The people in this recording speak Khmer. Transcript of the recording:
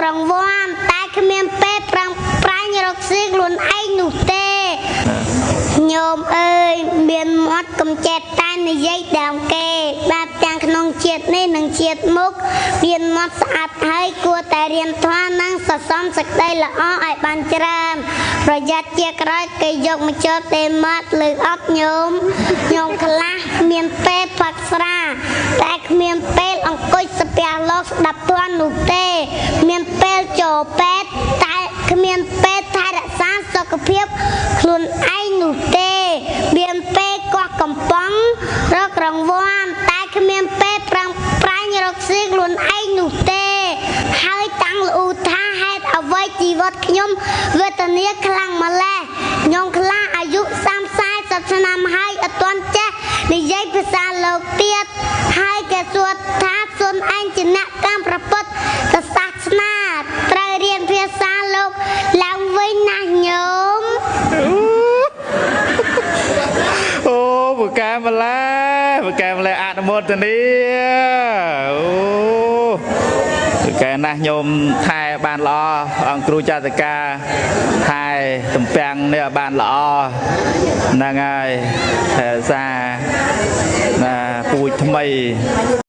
ករង្វាន់តែគ្មានពេលប្រឹងប្រែងរកស៊ីខ្លួនឯងនោះទេញោមអើយមានមាត់កំចេះតែនិយាយដើមគេ បាបទាំងក្នុងជាតិនេះនិងជាតិមុខមានមាត់ស្អាតហើយគួរតែរៀនធម៌និងសន្សំសេចក្តីល្អឲ្យបានច្រើនប្រយ័ត្នជាក្រោយគេយកមកចោទទេមាត់ឬអត់ញោមញោមខ្លះមានពេលផឹកស្រាតែគ្មានពេលអង្គុយស្ពះលោកស្ដាប់ធម៌នោះទេ មានពេលចូលពេទ្យតែគ្មានពេលថែរក្សាសុខភាពខ្លួនឯងនោះទេ មានពេលកោះកំប៉ុងរករង្វាន់តែគ្មានពេលប្រឹងប្រែងរកស៊ីខ្លួនឯងនោះទេ ហើយតាំងល្អូថាហេតុអ្វីជីវិតខ្ញុំវេទនាខ្លាំងម្ល៉េះខ្ញុំខ្លះអាយុ30 40ឆ្នាំហើយអត់ទាន់ចេះនិយាយភាសាលោកទៀតហើយគេសួរថាខ្លួនឯងជាអ្នកកម្មប្រពុតសាសនាត្រូវរៀនភាសាលោកឡើងវិញណាញោម អូពូកែម្លេះពូកែម្លេះអនុមោទនាអូពូកែណាស់ញោមថែបានល្អអង្គគ្រូចាតកាថែទំពាំងនេះឲ្យបានល្អហ្នឹងហើយថែសារណាពូជថ្មី។